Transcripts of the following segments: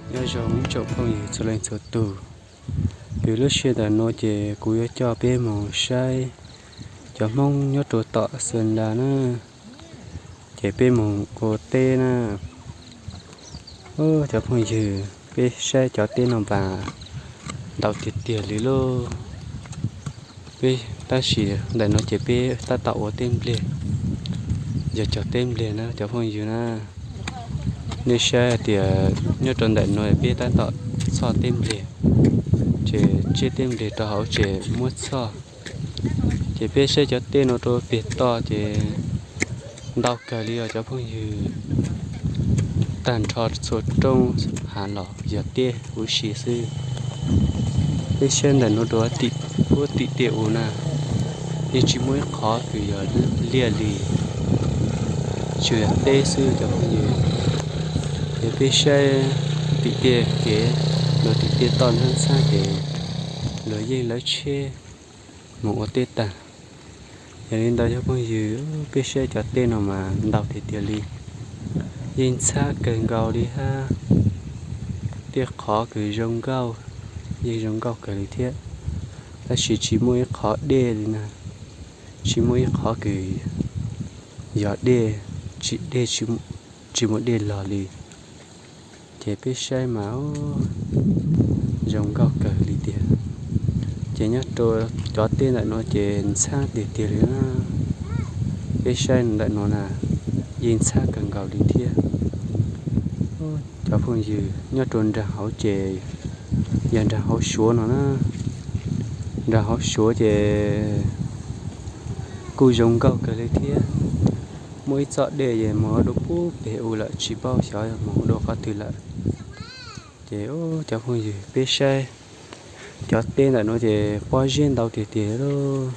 Nyob zoo ib tsoom phooj ywg txhua leej txhua tus, vim lub sij hawm ntawm nuav ces kuv yuav coj peb mus saib cov Hmoob nyob rua tom Xeem Las na, ces peb mus ua teb na. Cov phooj ywg, peb saib cov teb no mas ntau tiag tiag li lauj. Peb, tab sis ntawm no ces peb tab tom ua teb npliag, yog cog teb npliag na cov phooj ywg na. Nej saib hais tias nyob rau ntawm no peb tab tom txhoj teb npliag, ces tsiaj teb npliag rau hauv ces muab txhoj. Ces peb saib cov teb no rau peg toj ces ntau kawg li os cov phooj ywg. Tag nrho txhua roob hav los yog teb huv si xwb. Peb saib ntawm no rau tim, puag tim tiaj u na, yeej tsis muaj ib qhov kws yog liaj li, tsuas yog teb xwb cov phooj ywg. Ces peb saib tim tiaj kev, luag tim tiaj toj ntxhab ntxhab ces luag yeej lawv tsheb mus ua teb tag. Yog li ntawd cov phooj ywg, peb saib cov teb no mas ntau tiag tiag li, yeej ntxhab kawg nkaus li hab. Tej qhov kws zoo nkauj, yeej zoo nkauj kawg li thiab, tab sis tsis muaj ib qhov dej li na, tsis muaj ib qhov kws yog dej, tsis dej, tsis muaj dej log li. Ces peb saib mas zoo nkauj kawg li tiag. Ces nyob rau cov teb ntawm no ces ntxhab tiag tiag li na. Peb saib ntawm no na, yeej ntxhab kawg nkaus li thiab. Cov phooj ywg, nyob rau nraag hauv ces yog nraag hauv Suav no na. Nraag hauv Suav ces kuj zoo nkauj kawg li thiab. Muaj ib txoj dej es moog dua puag peg u lawm, tsis paub xyov moog dua qhov twg lawm. Ces cov phooj ywg, peb saib cov teb ntawm no ces pob zeb ntau tiag tiag lauj.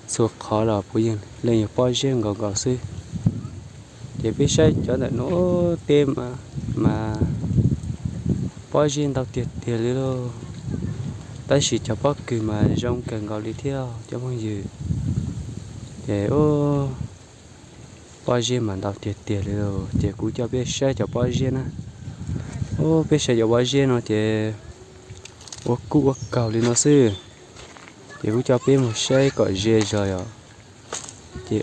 Txhua qhov los puav leej yog pob zeb nkaus nkaus xwb. Ces peb saib cov ntawm no teb mas pob zeb ntau tiag tiag li lauj, tab sis cov pob kws mas zoo kawg nkaus li thiab cov phooj ywg. Ces pob zeb mas ntau tiag tiag li lauj, ces kuv coj peb saib cov pob zeb na. Peb saib cov pob zeb no ces ua kuj ua kaug li no xwb. Ces kuv coj peb mus saib kom ze zog os. Ces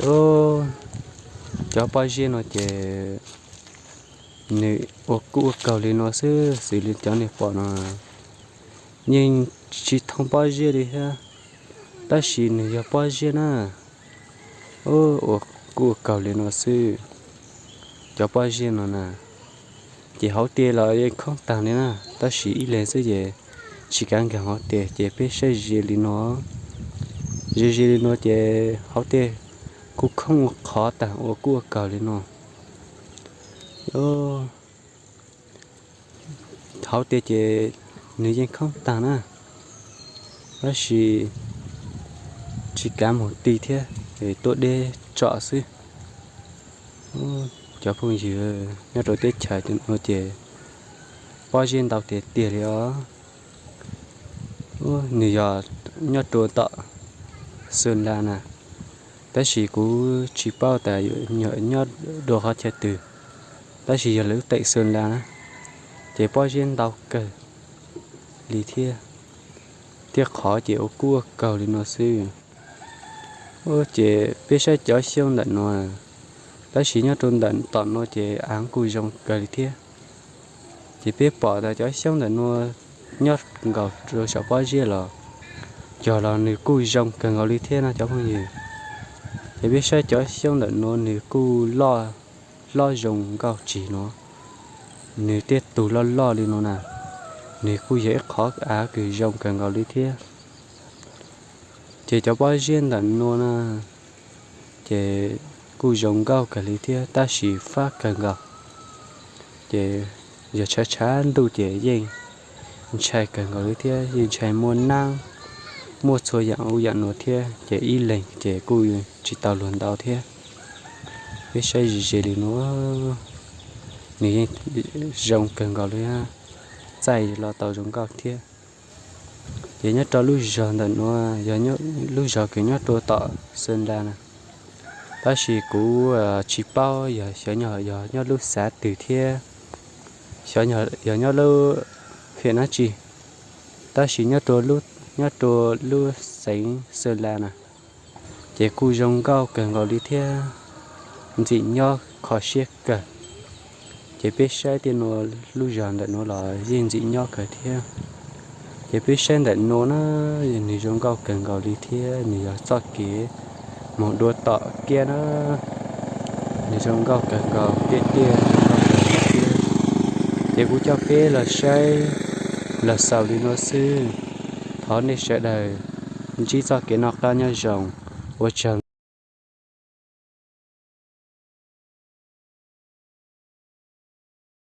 cov pob zeb no ces nws ua kuj ua kaug li no xwb, xws li cov nej pom no yeej tsis thooj pob zeb li thiab, tab sis nws yog pob zeb na. Ua kuj ua kaug li no xwb, cov pob zeb no na. Ces hauv tej los yeej khoob taag li na, tab sis ib leeg xwb ces tsis kav nkaag hauv tej, ces peb saib ze li no. Ze ze li no ces hauv tej kuj khoob ua qhov taag, ua kuj ua kaug li no. Hauv tej ces nws yeej khoob taag na, tab sis tsis kav moog ti thiab, tuaj deb tsom xwb. Cov phooj ywg, nyob rau teb chaws no ces pob zeb ntau tiag tiag li os. Nws yog nyob rua tom Xeem Las na, tab sis kuv tsis paub tas nyob dua qhov chaw twg, tab sis yog lawv teem Xeem Las na, ces pob zeb ntau kawg li thiab. Tej qhov ces ua kuj ua kaug li no xwb. Ces peb saib cov xyoob ntawm no, tab sis nyob rau ntawm tom no ces av kuj zoo kawg li thiab. Ces peb pom tas cov xyoob ntawm no nyob nkaus rau saum pob zeb los, cog los nws kuj zoo kawg nkaus li thiab no cov phooj ywg. Ces peb saib cov xyoob ntawm no nws kuj loj, loj zoo nkauj tshaj no, nws tej tug loj loj li no na, nws kuj yog ib qhov av kws zoo kawg nkaus li thiab. Ces cov pob zeb ntawm no na, ces kuj zoo nkauj kawg li thiab tab sis fab kawg nkaus. Ces yog tshav tshav ntuj ces yeej ntshai kawg nkaus li thiab, yeej ntshai muaj naab, muaj txhua yaam ub yaam nuav thiab, ces ib leeg ces kuj tsis tau luag ntau thiab. Peb saib ze ze li no, nws yeej zoo kawg nkaus li, txaij los tau zoo nkauj thiab. Ces nyob rau lub zog ntawm nuav yog lub zog kws nyob rua tom Xeem Las na, tab sis kuv tsis paub yog xyov yog nyob lub xav twg thiab, Xyov yog nyob lub fem dab tsi, tab sis nyob rua lub xeev Xeem Las na, ces kuj zoo nkauj kawg nkaus li thiab, ntxim nyob kho siab kawg. Ces peb saib tej nuav, lub zog ntawm nuav los yeej ntxim nyob kawg thiab. Ces peb saib ntawm nuav na, nwg zoo nkauj kawg nkaus li thiab, nwg yog txoj kev moog dua tom kiab na, nwg zoo nkauj kawg nkaus tiag tiag, zoo nkauj kawg nkaus thiab. Ces kuv coj peb los saib, los xaus li nuav xwb. Thov nej sawv daws ntsib txoj kev noj qab nyob zoo, ua tsaug.